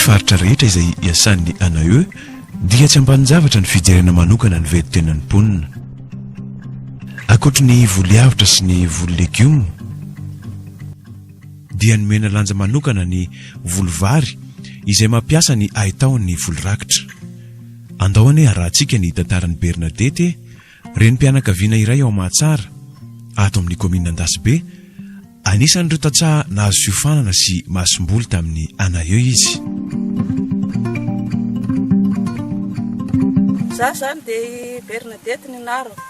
faritra rehetra izay iasan'ny ANAE dia tsy ambanin-javatra ny fijerena manokana ny velon-tenan'ny mponina. Ankoatry ny voly avotra sy ny voly legioma dia nomena lanja manokana ny voly vary izay mampiasa ny haitaon'ny voly rakitra. Andao anie harahantsika ny tantaran'i Bernadette, renim-pianakaviana iray ao Mahatsara, ato amin'ny kaominina Andasibe, Anisan'ireo tantsaha nahazo fiofanana sy masomboly tamin'ny ANAE izy. Za zany dia i Bernadette ny anarako.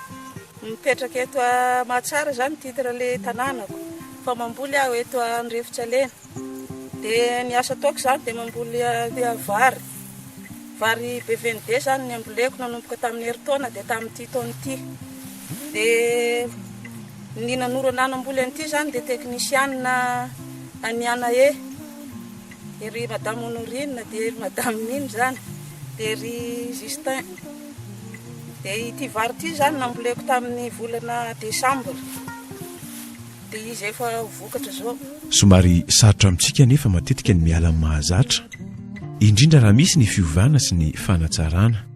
Mipetraka eto Mahatsara zany titre le tanànako fa mamboly aho eto Andrefotsalena. Dia ny asa ataoko zany dia mamboly vary. Vary BVND zany ny amboleko nanomboka tamin'ny herintaona dia tamin'ity taona ity. Dia Ny nanoro anah namboly an'ity izany dia teknisianina an'i Anae, ery Madame Honorine dia ery Madame Mino izany, dia ery Justin. Dia ity vary ity izany namboleko tamin'ny volana desambra, dia izy efa ho vokatra izao. Somary sarotra amintsika anefa matetika ny miala amin'ny mahazatra, indrindra raha misy ny fiovana sy ny fanatsarana.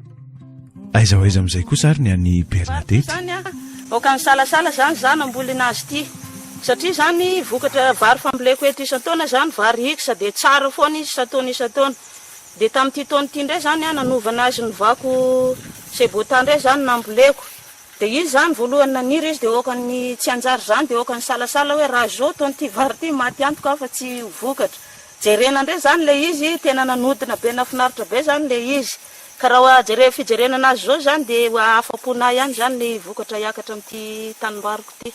Aiza ho aiza amin'izay kosa ary ny an'i Bernadette? Zany a, aoka nisalasala zany za namboly anazy ity, satria zany vokatra vary famboleko eto isan-taona zany vary X dia tsara foana izy isan-taona isan-taona, dia tamin'ity taona ity indray zany a nanova anazy novako Sebota indray zany namboleko, dia izy zany voalohany naniry izy dia aoka ny tsy hanjary zany dia aoka nisalasala hoe raha zao taona ity vary ity maty antoka aho fa tsy ho vokatra, jerena indray zany ilay izy tena nanodina be nahafinaritra be zany ilay izy. Ka raha jere fijerena anazy zao zany de afapo nahy ihany zany ny vokatra hiakatra amin'ity tanimbariko ity.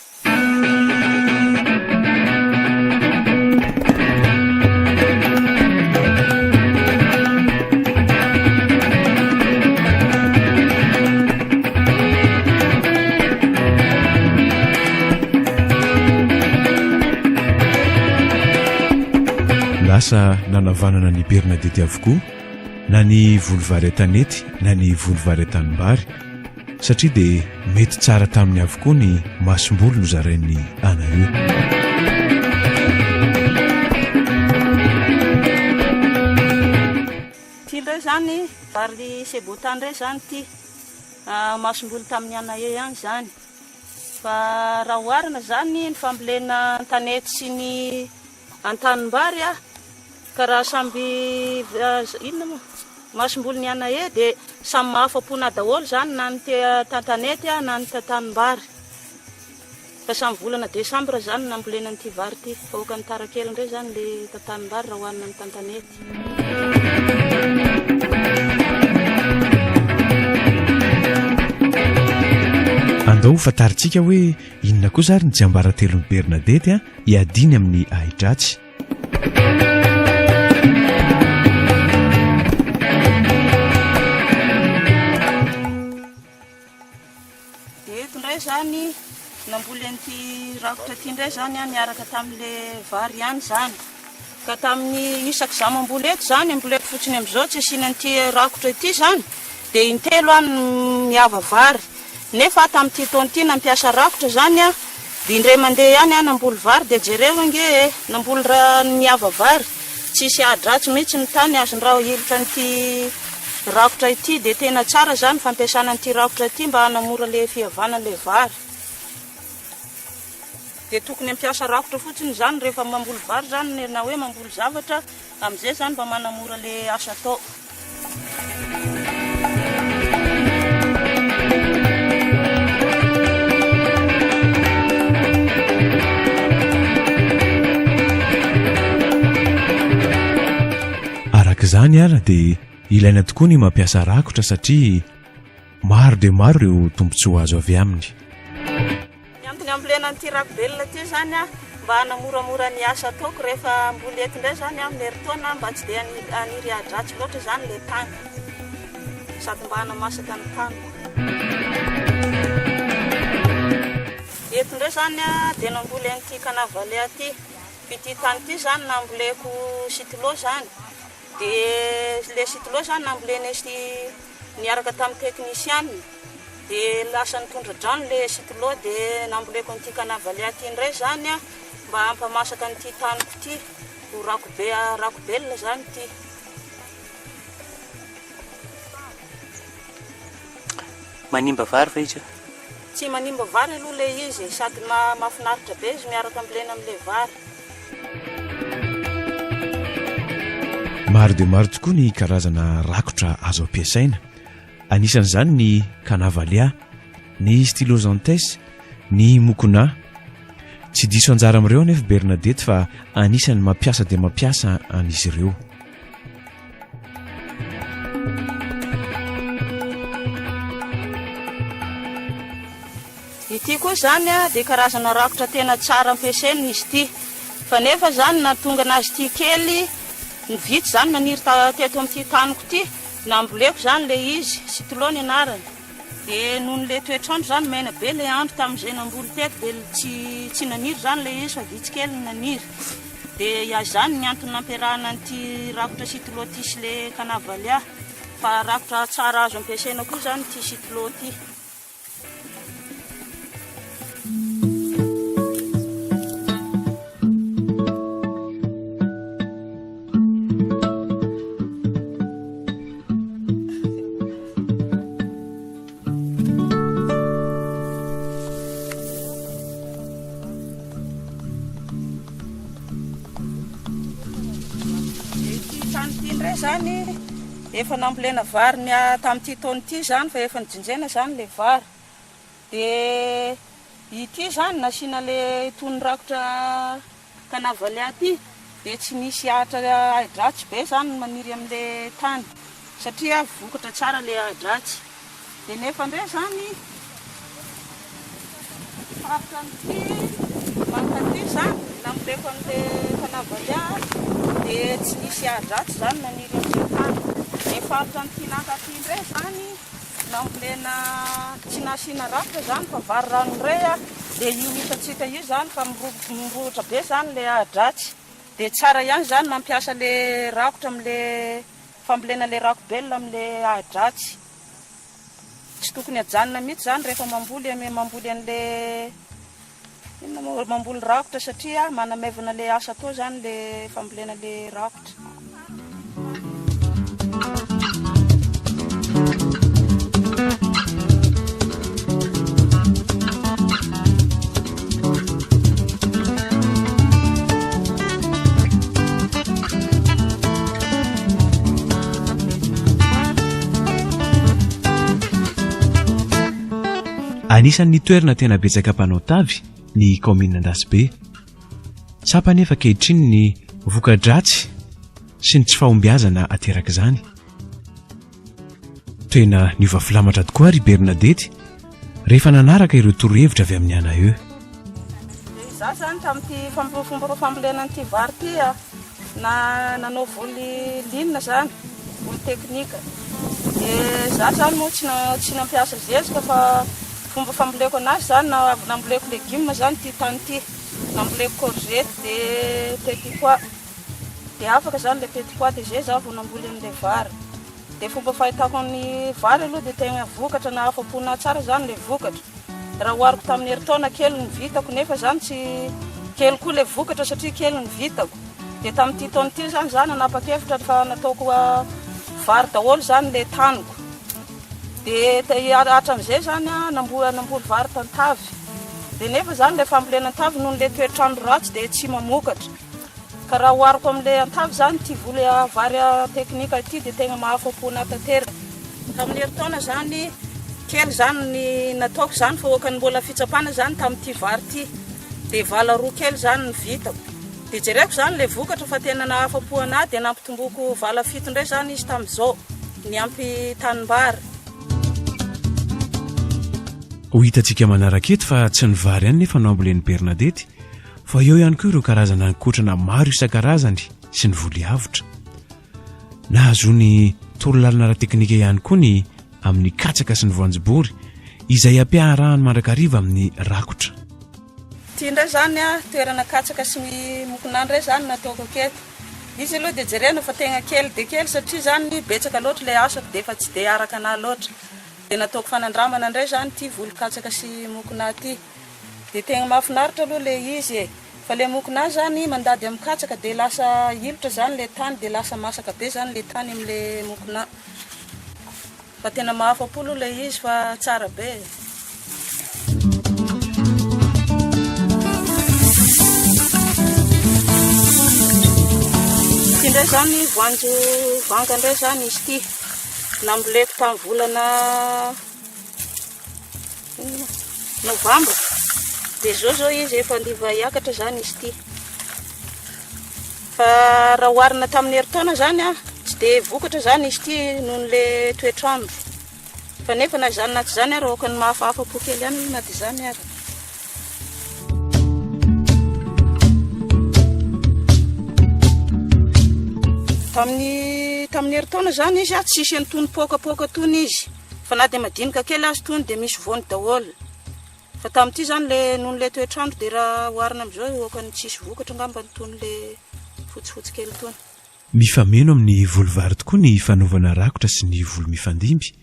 Lasa nanavanana an'i Bernadette avokoa na ny voly vary an-tanety na ny voly vary an-tanimbary, satria dia mety tsara taminy avokoa ny masomboly nozarain'ny ANAE. Ity indray izany vary sebota indray izany ity, masomboly tamin'ny ANAE ihany izany. Fa raha oharina izany ny fambolena an-tanety sy ny an-tanimbary, Ka raha samby inona moa? Masomboly ny anae dia samy mahafa-pona daholo izany na ny tan-tanety na ny tanimbary. Fa samy volana desambra izany no nambolena an'ity vary ity. Fa ohatran'ny tara kely indray izany ilay tanimbary raha oharina amin'ny tan-tanety. Andao ho fantarintsika hoe inona kosa ary ny tsiambaratelon'i Bernadette hiadiany amin'ny ahi-dratsy. Dia eto indray izany namboly an'ity rakotra ity indray izany aho niaraka tamin'ilay vary ihany izany. Ka tamin'ny isaky izaho mamboly eto izany, amboleko fotsiny amin'izao tsy asiana an'ity rakotra ity izany, dia intelo aho no miava vary. Nefa aho tamin'ity taona ity nampiasa rakotra izany aho, dia indray mandeha ihany aho namboly vary dia jereo ange e, namboly raha niava vary, tsisy ahi-dratsy mihitsy ny tany, azon-draho ahilika an'ity rakotra ity, dia tena tsara izany fampiasana an'ity rakotra ity mba hanamora ilay fiavana ilay vary. Dia tokony hampiasa rakotra fotsiny izany rehefa mamboly vary izany na hoe mamboly zavatra, amin'izay izany mba manamora ilay asa atao. Araka izany ary dia ilaina tokoa ny mampiasa rakotra satria maro dia maro ireo tombontsoa azo avy aminy. Ny antony ambolena an'ity rakobelona ity izany mba hanamoramora ny asa ataoko rehefa hamboly eto indray izany amin'ny herintaona mba tsy dia haniry ahi-dratsy loatra izany ilay tany sady mba hanamasaka ny taniko. Eto indray izany dia namboly an'ity canavalia ity. Ity tany ity izany namboleko sitylo izany dia ilay sitylo izany nambolena sy niaraka tamin'ny teknisianina. Dia lasa nitondra-drano ilay stylo dia namboleko an'ity canavalia ity indray izany aho mba hampamasaka an'ity taniko ity ho rakobe rakobelona izany ity. Manimba vary ve izy io? Tsy manimba vary aloha ilay izy e, sady mahafinaritra be izy miaraka ambolena amin'ilay vary. Maro dia maro tokoa ny karazana rakotra azo ampiasaina. Anisan'izany ny canavalia, ny stylosanthes, ny mucuna. Tsy diso anjara amin'ireo anefa Bernadette fa anisan'ny mampiasa dia mampiasa an'izy ireo. Ity koa izany dia karazana rakotra tena tsara ampiasaina izy ity. Fa nefa izany nahatonga anazy ity kely, ny vitsy izany naniry teto amin'ity taniko ity, namboleko izany ilay izy, stylo ny anarany. Dia noho ilay toetr'andro izany, maina be ilay andro tamin'izay namboly teto dia tsy tsy naniry izany ilay izy fa vitsy kely ny naniry. Dia izany ny antony nampiarahana an'ity rakotra stylo ity sy ilay canavalia. Fa rakotra tsara azo ampiasaina koa izany ity stylo ity. Ity tany ity indray zany efa nambolena vary ny tamin'ity taona ity zany fa efa nojinjaina zany le vary. Dia ity zany nasiana le itony rakotra canavalia ity dia tsy misy ahitra ahi-dratsy be zany ny maniry amin'le tany satria vokatra tsara le ahi-dratsy. Dia nefa indray izany faritra an'ity mankaty izany namboleko an'ilay canavalia dia tsy nisy ahi-dratsy izany naniry amin'ilay tany. Dia faritra an'ity nankaty indray izany nambolena tsy nasiana rafitra izany fa vary ranoray dia io hitantsika io izany fa mirohotra be izany ilay ahi-dratsy. Dia tsara ihany izany mampiasa ilay rakotra amin'ilay fambolena ilay rako-belona amin'ilay ahi-dratsy. Tsy tokony ajanona mihitsy izany rehefa mamboly mamboly an'le inona moa mamboly rakotra satria manamaivana le asa atao izany le fambolena le rakotra. Anisan'ny toerana tena betsaka mpanao tavy ny kaominina Andasibe. Tsapa anefa ankehitriny ny voka-dratsy sy ny tsy fahombiazana aterak'izany. Tena niova filamatra tokoa ary i Bernadette rehefa nanaraka ireo torohevitra avy amin'ny ANAE. Izaho izany tamin'ity fomba fambolena an'ity vary ity na nanao voly ligne izany, voly teknika. Dia izaho izany moa tsy tsy nampiasa zezika fa fomba famboleko anazy izany na avy namboleko legioma izany ity tany ity. Namboleko courgette dia petit pois. Dia afaka izany ilay petit pois dia izay izaho vao namboly an'ilay vary. Dia fomba fahitako ny vary aloha dia tegna vokatra na afa-po na tsara izany ilay vokatra. Raha ohariko tamin'ny herintaona kely ny vitako nefa izany tsy kely koa ilay vokatra satria kely ny vitako. Dia tamin'ity taona ity izany izaho nanapa-kevitra fa nataoko vary daholo izany ilay taniko. Dia hatramin'izay izany aho namboly vary tantavy. Dia nefa izany ilay fambolena antavy noho ilay toetr'andro ratsy dia tsy mamokatra. Ka raha ohariko amin'ilay antavy izany ity voly vary teknika ity dia tegna mahafa-po anah tanteraka. Tamin'ny herintaona izany, kely izany ny nataoko izany fa ohakan'ny mbola fitsapana izany tamin'ity vary ity. Dia vala roa kely izany ny vitako. Dia jereko izany ilay vokatra fa tena nahafa-po anah dia nampitomboko vala fito indray izany izy tamin'izao, niampy tanimbary. Ho hitantsika manaraka eto fa tsy ny vary ihany nefa no ambolen'i Bernadette Fa eo ihany koa ireo karazana ankotrana maro isan-karazany sy ny voly avotra. Nahazoany torolalana ara-teknika ihany koa ny amin'ny katsaka sy ny voanjobory izay ampiarahany mandrakariva amin'ny rakotra. Ity indray izany toerana katsaka sy ny mokonà indray izany nataoko aketo. Izy aloha dia jerena fa tegna kely dia kely satria izany betsaka loatra ilay asako dia efa tsy dia araka anà loatra. Dia nataoko fanandramana indray izany ity voly katsaka sy mokonà ity. Dia tegna mahafinaritra aloha le izy e! Fa le mokona zany mandady amin'ny katsaka dia lasa ilotra zany le tany dia lasa masaka be zany le tany amle mokona. Fa tena mahafa-po aloha ilay izy fa tsara be e. Ity indray izany voanjo vanga indray izany izy ity. Namboleko tamin'ny volana novambra. Dia izao izao izy efa andiva hiakatra izany izy ity. Fa raha oharina tamin'ny herintaona izany an, tsy dia vokatra izany izy ity noho ny le toetr'andro. Fa nefa na izany na tsy izany ary aoka ny mahafahafa-po kely ihany aloha na dia izany ary. Tamin'ny tamin'ny herintaona izany izy an, tsisy an'itony poakapoaka itony izy. Fa na dia madinika kely aza itony dia misy voany daholo. Fa tamin'ity izany le noho ny le toetr'andro dia raha oharina amin'izao ohakan'ny tsisy vokatra angamba itony le fotsifotsy kely itony. Mifameno amin'ny voly vary tokoa ny fanaovana rakotra sy ny voly mifandimby.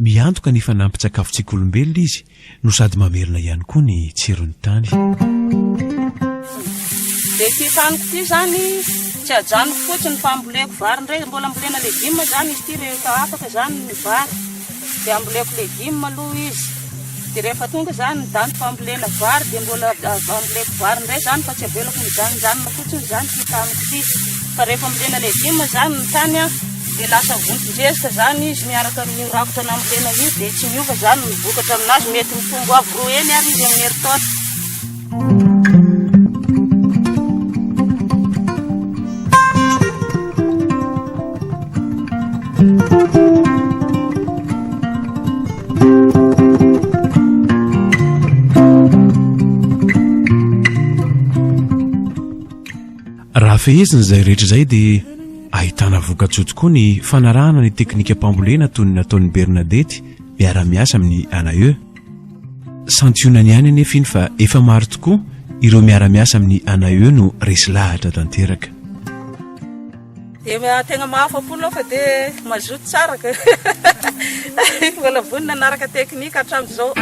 Miantoka ny fanampin-tsakafontsika olombelona izy no sady mamerina ihany koa ny tsiron'ny tany. Dia ity taniko ity izany tsy ajanoko fotsiny fa amboleko vary indray, mbola ambolena legioma izany izy ity rehefa afaka izany ny vary dia amboleko legioma aloha izy. Dia rehefa tonga izany ny daty fambolena vary dia mbola amboleko vary indray izany fa tsy avelako mijanonjanona fotsiny izany ity taniko ity. Fa rehefa ambolena legioma izany ny tany an, dia lasa vonton-jezika izany izy miaraka amin'io rakotra nambolena io dia tsy miova izany ny vokatra aminazy, mety mitombo avo roa heny ary izy amin'ny herintaona. Raha fehezina izay rehetra izay dia ahitana vokatsoa tokoa ny fanarahana ny teknikam-pambolena toy ny nataon'i Bernadette miara-miasa amin'ny ANAE. Santionany ihany anefa iny fa efa maro tokoa ireo miara-miasa amin'ny ANAE no resy lahatra tanteraka. Dia tegna mahafa-po aloha fa dia mazoto tsara ka. Mbola vonona hanaraka teknika hatramin'izao.